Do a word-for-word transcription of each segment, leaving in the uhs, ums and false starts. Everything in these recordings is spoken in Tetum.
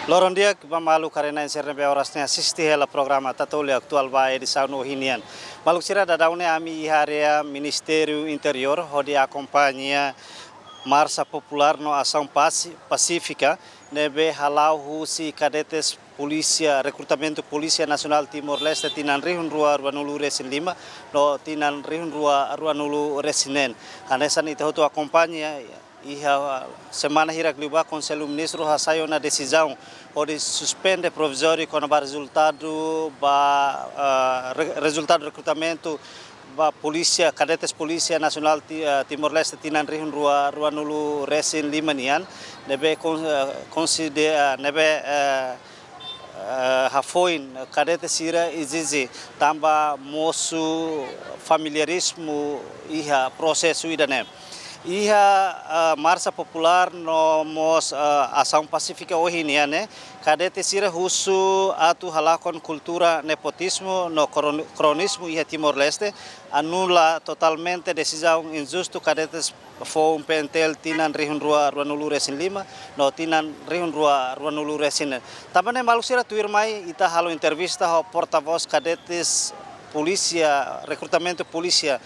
Loron di'ak ba maluk haree-na'in sira ne'ebé oras ne'e asiste hela programa Tatoli Atuál ba edisaun ohin nian. Maluk sira, daudaun ne'e ami iha área Ministériu Interiór hodi akompaña marsa populár no asaun pasi-, pasífika ne'ebé hala'o husi kadetes polísia, rekrutamentu Polísia Nasionál Timor-Leste tinan rihun rua ruanulu resin lima no tinan rihun rua ruanulu resin neen. Hanesan ita hotu akompaña, iha semana hirak liubá Konsellu Ministru hasai ona desizaun hodi suspende provizóriu kona-ba rezultadu ba, eh, re-, rezultadu rekrutamentu ba polísia, kadetes Polísia Nasionál Ti-, eh, Timor-Leste tinan rihun rua ruanulu resin lima nian, ne'ebé kon-, eh, konside-, eh, ne'ebé, eh, eh, hafoin kadete sira ezije tanba mosu familiarizmu iha prosesu ida-ne'e. Iha, eh, marsa populár no mós, eh, asaun pasífika ohin nian ne'e, kadete sira husu atu halakon kultura nepotizmu no kron-, kronizmu iha Timor-Leste, anula totalmente desizaun injustu kadetes foun P N T L tinan rihun rua ruanulu resin lima no tinan rihun rua ruanulu resin neen. Tanba ne'e maluk sira, tuirmai ita halo entrevista ho portavós kadetes polísia, rekrutamentu polísia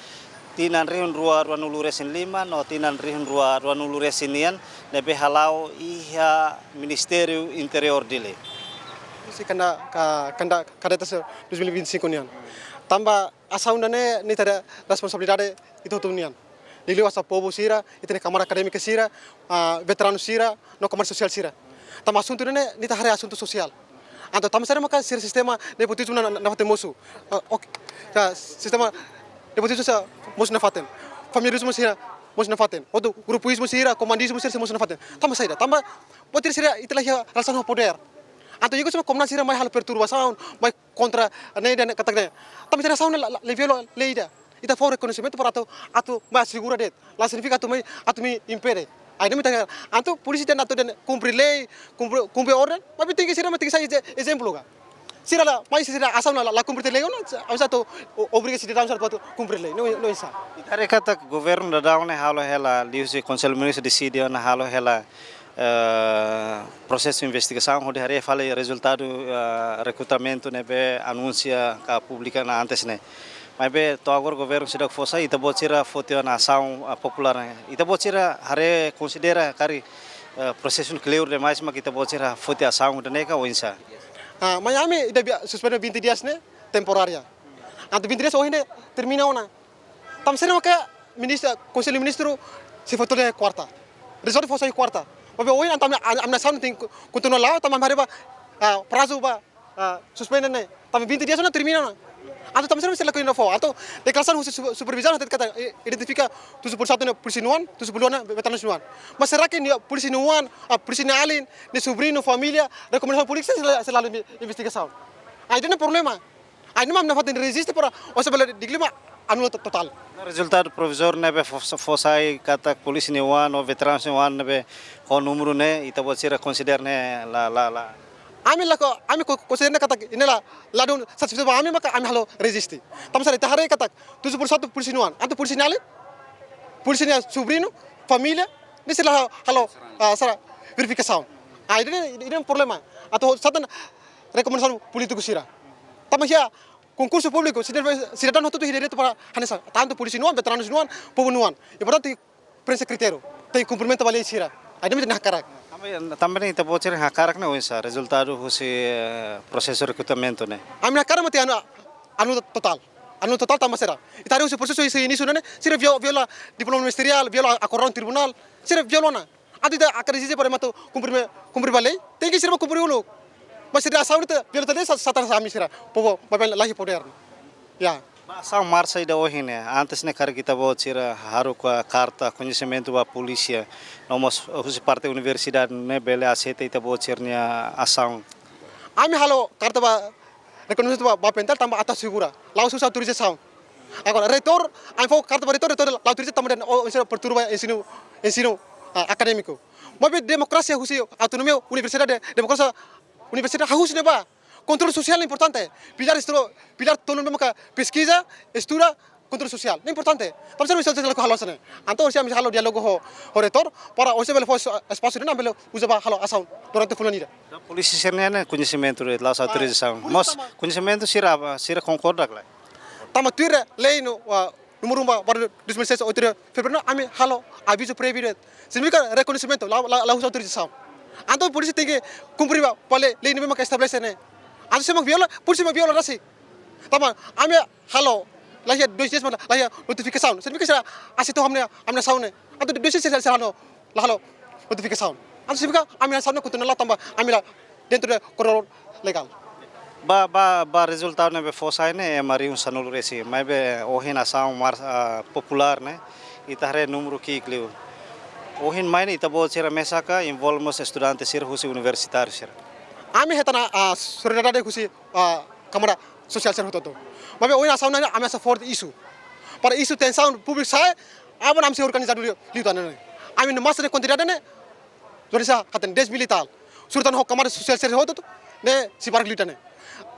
tinan rihun rua ruanulu resin lima no tinan rihun rua ruanulu resin nian ne'ebé hala'o iha Ministériu Interiór Dili. Husi kanda, ka-, kanda kadetes dois mil e vinte e cinco nian. Tanba asaun ida-ne'e, ne'e ita-nia responsabilidade ita hotu nian. Liuliu hanesan povu sira, ita-nia kamarada akadémiku sira, ah, veteranu sira, no kamarada sosiál sira. Tanba asuntu ida-ne'e, ne'e ita haree asuntu sosiál. Entaun, tanba saida maka sira sistema nepotizmu na, na, nafatin mosu. Ah, oke. Ya, sistema nepotizmu sira mosu nafatin. Familiarizmu sira mosu nafatin. Outro grupuizmu sira, komandizmu sira mosu nafatin. Tanba saida? Tanba buat sira, sira ita la iha relasaun ho podér. Entaun, ikus ma komunidade sira mai halo perturbasaun, mai kontra ne'e dehan katak ne'e. Tanba sira asaun la, la, la viola lei ida. Ita fó rekoñesimentu para atu, atu mai asegura de'it. La signifika atu mai, atu mai impede. Ai, ne'e mak ita, entaun polísia dehan atu dehan kumpre lei, kumpre, kumpre orden, maibé tenke sira mak tenke sai eje-, ezemplu ka. Sira la, mai sira asaun la, la, la kumpre lei ona, avansa atu o-, obriga sidadaun sira atu kumpre lei, no, no oinsá. Ita haree katak governu daudaun ne'e halo hela, liuhusi Konsellu Ministru deside ona halo hela, eh, prosesu investigasaun hodi haree fali rezultadu, eh, rekrutamentu ne'ebé anunsia ka publika ona antes ne'e. Maibé to'o agora governu seidauk fó sai, ita-boot sira foti ona asaun, ah, populár ne'e. Ita-boot sira haree konsidera karik, eh, prosesu ne'e kleur demais mak ita-boot sira foti asaun ida-ne'e ka oinsá? Ah, maibé ami ida bia-, suspende vinte dias ne'e temporária. Entaun vinte dias ohin ne'e termina ona. Tanba saida maka ministru, Konsellu Ministru sei foti iha kuarta. Rezolve fó sai kuarta. Maibé ohin entaun ami, ami, ami-nia asaun tenke kontinua la'o, tanba ami haree ba, ah, prazu ba, ah, suspende ne'e. Tanba vinte dias ona termina ona. Entaun tanba saida sira lakohi ona fó. Entaun deklarasaun husi su-, supervizaun hatete katak, eh, identifika tujuh puluh satu ne'e polísia nia oan, tujuh puluh dua ne'e veteranu nia oan. Mas será que nia polísia nia oan, ah, polísia nia alin, nia sobriñu, família, rekomendasaun polísia sira, sira la halo investigasaun? Ah, ida-ne'e problema. Ai, ne'e mak ami nafatin reziste para osa bele diklima anula to-, totál. Rezultadu provizóriu ne'ebé fó, fó sai katak polísia nia oan, ou veteranu nia oan ne'ebé ho númeru ne'e, ita-boot sira konsidera ne'e la, la, la. Ami lakohi, ami ko-, konsidera katak ne'e la, ladún satisfeito ba ami maka ami halo reziste. Tanba saida, ita haree katak tujuh puluh satu polísia nia oan, entaun polísia nia alin, polísia nia sobriñu, família, ne'e sira la halo, ah, sira verifikasaun. Ah, ida-ne'e, ida-ne'e problema. Entaun, satán rekomendasaun polítiku sira. Tanba iha konkursu públiku, sidadaun, sidadaun hotu-hotu iha direitu para hanesan, tantu polísia nia oan, veteranu nia oan, povu nia oan. Importante preenxe kritériu, tenke kumprimentu ba lei sira. Ai, ida-ne'e mak ita-nia hakarak. Tanba, tanba ne'e ita-boot sira hakarak ne'e oinsá, rezultadu husi, eh, prosesu rekrutamentu ne'e? Ami-nia hakarak mak tenke anu, anula totál. Anula totál tanba saida? Ita haree husi prosesu husi inísiu ne'e, sira vio-, viola diploma ministeriál, viola akordaun tribunál, sira viola ona. Entaun ita hakarak ezije para ema atu kumpre, kumpre ba lei, tenke sira mak kumpre uluk. Mas sira asaun ita viola tadi sa-, satán ami sira, povu, maibé la iha podér. Ya. Ba asaun marsa ida ohin ne'e, antes ne'e karik ita-boot sira haruka karta koñesimentu ba polísia, no mós husi parte universidade ne'e bele aseita ita-boot sira-nia asaun? Ami halo karta ba rekoñesimentu ba, ba P N T L tanba atu asegura. La'ós husi autorizasaun. Agora, reitór, ami fó karta ba reitór, reitór la autoriza tanba dehan, oh, ensinu perturba ensinu, ensinu, ah, akadémiku. Maibé demokrasia husi autonómia universidade, demokrasia universidade hahú husi ne'ebá. Kontrolu sosiál importante. Pilár estru-, pilár tolu ne'ebé maka peskiza, estuda, kontrolu sosiál. Ne'e importante. Tanba sira ami sosiál sira lakohi halo hanesan ne'e. Entaun ohin ami halo diálogu ho, ho reitór, para oinsá bele fó es-, espasu ne'e ami bele uza ba halo asaun durante fulan ida. Polísia sira-ne'e koñesimentu de'it, la'ós autorizasaun. Ah, mós polísia tama. Koñesimentu sira, sira konkorda ka lae? Tanba tuir lei no, ah, númeru um barra dois mil e seis, oito de fevereiro, ami halo avizu préviu de'it. Signifika rekoñesimentu, la, la, la'ós autorizasaun. Entaun polísia tenke kumpre ba, ba lei, lei ne'ebé mak estabelese ne'e. Entaun se ema viola, polísia mak viola rasik. Tanba ami halo, laiha dois dias mak laiha notifikasaun. Signifika sira aseita ami-nia, ami-nia asaun ne'e. Entaun dois dias sira, sira halo, la halo notifikasaun. Entaun signifika ami-nia asaun ne'e kontinua la'o tanba ami la dentro de koridór legál. Ba, ba, ba rezultadu ne'ebé fó sai ne'e, ema riun sanulu-resin. Maibé ohin asaun mar-, ah, populár ne'e, ita haree númeru ki'ik liu. Ohin mai ne'e ita-boot sira mesak ka envolve mós estudante sira husi universitáriu sira. Ami hetan, ah, solidariedade husi, ah, kamada sosiál sira hotu-hotu. Maibé ohin asaun ne'e ami hasai forte isu. Para isu tensaun públiku sai, aban ami sei organizadu liu, liután ne'e. Ami no masa de kuantidade ne'e, organiza katak dez mil e tal. Sura tan ho kamada sosiál sira hotu-hotu, ne'e sei barak liután ne'e.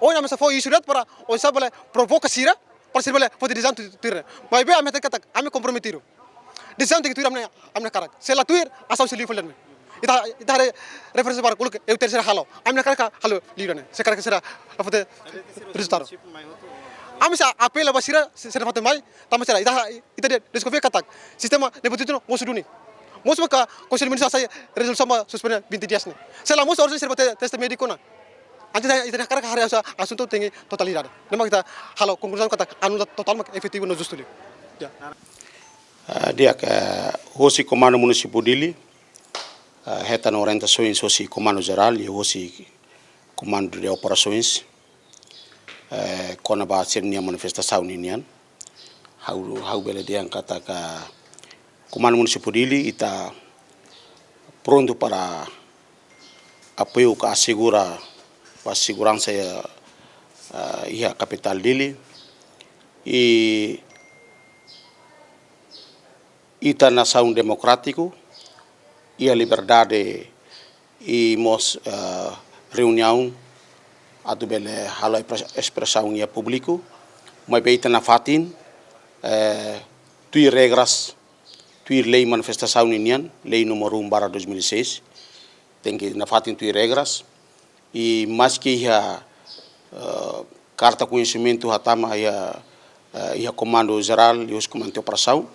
Ohin ami hasai fó isu de'it para oinsá bele provoka sira, para sira bele foti desizaun tu-, tuir ne'e. Maibé ami hatete katak, ami komprometidu. Desizaun tenke tuir ami-nia, ami-nia hakarak. Se la tuir, asaun sei liu fali ne'e. Ita, ita haree referénsia barak uluk EUTL sira halo. Ami-nia hakarak halo liu ne'e. Se hakarak sira la foti rezultadu. Ami sei apela ba sira, se-, sira fatin mai, tanba sira, ita, ita de-, deskonfia katak sistema nepotizmu mosu duni. Mosu maka Konsellu Ministru hasai rezolusaun ba suspende vinte dias ne'e. Se la mosu, orsida sira foti teste médiku ona. Entaun ita, ita hakarak haree asu-, asuntu tenke totalidade. Ne'e mak ita halo konkluzaun katak anula totál mak efetivu no justu liu. Ya. Ah, di'ak, eh, hosi Komandu Munisípiu Dili, eh, hetan orientasaun hosi Komandu Jerál, i hosi Komandu de Operasoens, eh, kona-ba sira-nia manifestasaun ninian. Ha'u, ha'u bele dehan katak Komandu Munisípiu Dili, ita prontu para apoiu ka asegura ba seguransa iha, eh, iha kapitál Dili. I ita nasaun demokrátiku, iha liberdade i mós, eh, reuniaun atu bele halo espres-, espresaun iha públiku, maibé ita nafatin, eh, tuir regras, tuir lei manifestasaun ninian, lei númeru um barra dois mil e seis, tenke nafatin tuir regras, i maski iha, eh, karta koñesimentu hatama iha, eh, iha Komandu Jerál, i hosi Komandante Operasaun.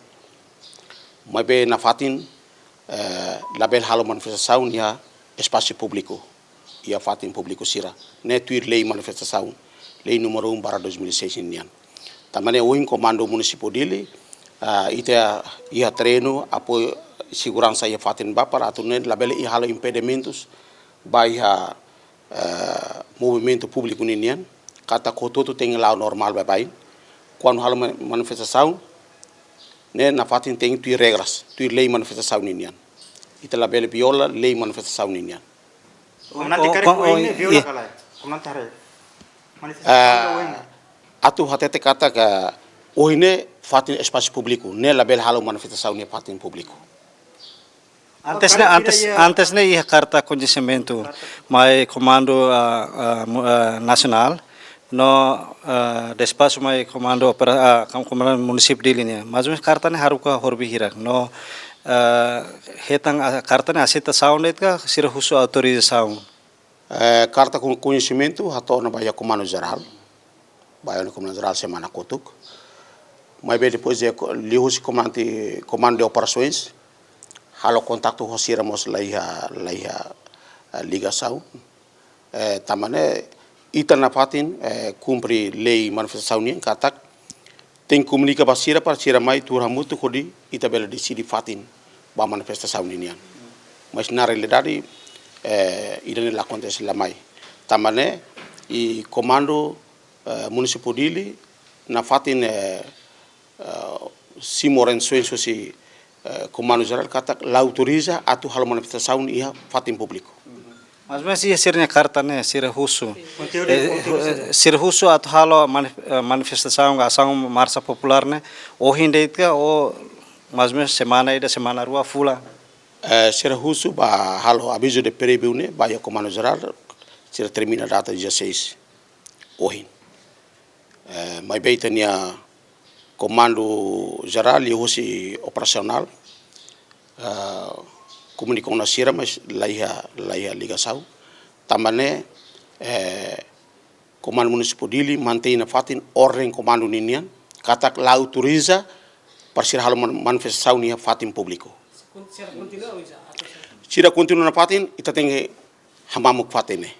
Maibé nafatin, eh, labele halo manifestasaun iha espasu públiku, iha fatin públiku sira. Ne'e tuir lei manifestasaun, lei númeru um barra dois mil e seis nian. Tanba ne'e ohin Komandu Munisípiu Dili, ah, ita iha treinu, apoiu seguransa iha fatin ba para atu nune'e labele iha halo impedimentus ba iha, eh, movimentu públiku ninian, katak hotu-hotu tenke la'o normál baibain. Kuandu halo ma-, manifestasaun, ne'e nafatin tenke tuir regras, tuir lei manifestasaun ninian. Ita labele viola lei manifestasaun ninian. Komandante, o, karik ko-, o, ohin ne'e viola, iya, ka lae? Komandante haree. Manifestasaun, ah, ohin ne'e. Atu hatete katak ohin ne'e fatin espasu públiku, ne'e labele halo manifestasaun iha fatin públiku. Antes ne'e, antes, antes ne'e iha karta koñesimentu mai Komandu, ah, ah, mu-, ah, Nasionál, no, ah, despaxu mai Komandu Opera-, ah, Kom-, Komandu Munisípiu Dili nian. Mas karta ne'e haruka horbi hirak. No, ah, hetan, ah, karta ne'e aseitasaun de'it ka sira husu autorizasaun? Eh, karta ko-, koñesimentu hato'o ona ba iha Komandu Jerál. Ba iha Komandu Jerál semana kotuk. Maibé depois de ko-, liuhusi komandante, Komandu de Operasoens, halo kontaktu ho sira mós laiha, laiha, eh, ligasaun. Eh, tanba ne'e ita nafatin, eh, kumpre lei manifestasaun nian katak tenke komunika ba sira para sira mai tuur hamutuk hodi ita bele deside fatin ba manifestasaun ninian. Mas na realidade, eh, ida-ne'e la akontese la mai. Tanba ne'e, i Komandu, eh, Munisípiu Dili, nafatin, eh, eh, simu orientasaun husi, eh, Komandu Jerál katak la autoriza atu halo manifestasaun iha fatin públiku. Mas, mas iha sira-nia karta ne'e, sira husu. Konteúdu, eh, konteúdu, eh, sira husu atu halo mani-, eh, manifestasaun, asaun marsa populár ne'e, ohin de'it ka, ou mais ou menos semana ida, semana rua, fulan? Eh, sira husu ba halo avizu de préviu ne'e, ba iha Komandu Jerál, sira termina data dia seis, ohin. Eh, maibé ita-nia Komandu Jerál liuhusi operasionál, eh, komunika ona sira, mas la iha, la iha ligasaun. Tanba ne'e, eh, Komandu Munisípiu Dili mantein nafatin orden komandu ninian, katak la autoriza para sira halo man-, manifestasaun iha fatin públiku. Sira kontinua nafatin, ita tenke hamamuk fatin ne'e.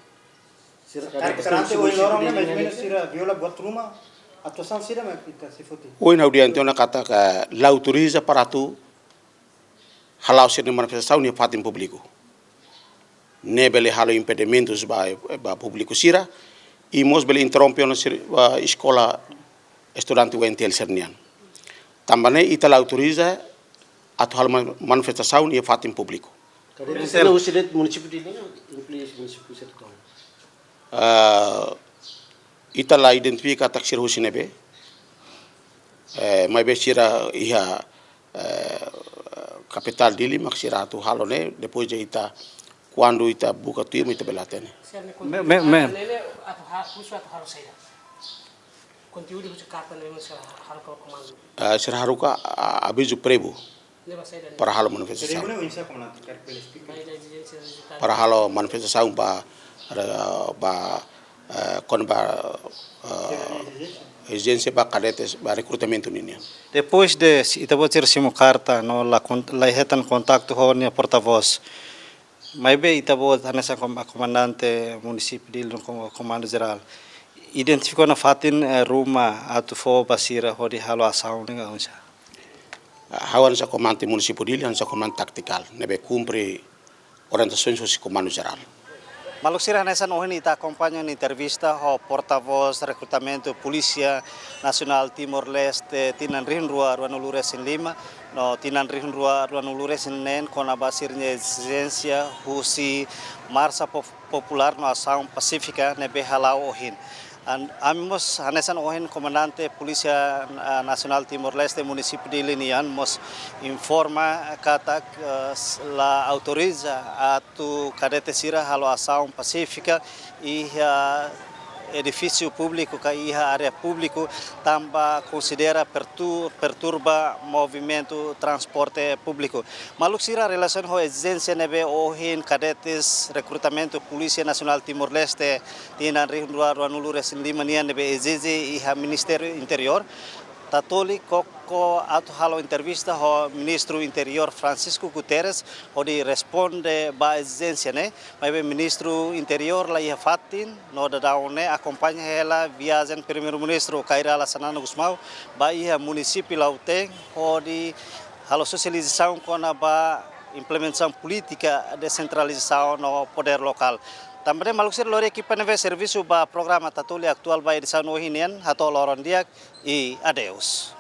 Sira, karante ohin loron ne'e, mais menus sira viola buat ruma, atuasaun saida mak ita sei foti? Ohin ha'u dehan tiha ona katak la autoriza para atu hala'o sira-nia manifestasaun iha fatin públiku. Ne'e bele halo impedimentus ba, ba públiku sira, i mós bele interrompe ona sira, ba eskola estudante U N T L sira-nian. Tanba ne'e ita la autoriza atu halo man-, manifestasaun iha fatin públiku. Kadete sira husi de'it munisípiu Dili, inklui munisípiu sira tomak? Ah, ita la identifika katak sira husi ne'ebé. Eh, maibé sira iha, eh, kapitál Dili mak sira atu halo ne'e, depois de ita, kuandu ita buka tuir mak ita bele hatene. Me-, me-, me- Atu ha-, husu atu halo saida? Konteúdu husi karta ne'e memang sira haruka komandu. Eh, sira haruka, ah, avizu préviu para halo manifestasaun. Sira oinsá, komandante, karik bele esplika? Para halo manifestasaun ba, ba, eh, kona-ba, eh, ezijénsia ba kadetes ba rekrutamentu ninian. Depois de si-, ita-boot sira simu karta no la kon-, la hetan kontaktu ho nia portavós. Maibé ita-boot hanesan kom-, komandante munisípiu Dili no kom-, komandu jerál identifika ona fatin, eh, ruma atu fó ba sira hodi halo asaun ne'e ka oinsá? Ha'u hanesan komandante munisípiu Dili, hanesan komandante taktikál, ne'ebé kumpre orientasaun husi komandu jerál. Maluk sira, hanesan ohin ita akompaña ona entrevista ho portavós rekrutamentu Polísia Nasionál Timor-Leste tinan rihun rua ruanulu resin lima no tinan rihun rua ruanulu resin neen kona-ba sira-nia ezijénsia husi marsa pop-, populár no asaun pasífika ne'ebé hala'o ohin. An-, ami mós hanesan ohin komandante Polísia, ah, Nasionál Timor-Leste munisípiu Dili nian mós informa katak, eh, s-, la autoriza atu kadete sira halo asaun pasífika iha edifísiu públiku ka iha área públiku, tanba konsidera pertu-, perturba movimentu transporte públiku. Maluk sira, relasiona ho ezijénsia ne'ebé ohin kadetes rekrutamentu Polísia Nasionál Timor-Leste tinan rihun rua ruanulu resin lima nian ne'ebé ezije iha Ministériu Interiór, Tatoli koko atu halo entrevista ho Ministru Interiór Francisco Guterres hodi responde ba ezijénsia ne'e, maibé Ministru Interiór la iha fatin no daudaun ne'e akompaña hela viajen Primeiru-Ministru Kay Rala Xanana Gusmão ba iha munisípiu Lautém hodi halo sosializasaun kona-ba implementasaun polítika desentralizasaun no podér lokál. Tanba ne'e maluk sira, lori ekipa ne'ebé servisu ba programa Tatoli Atuál ba edisaun ohin nian, hato'o loron di'ak i adeus.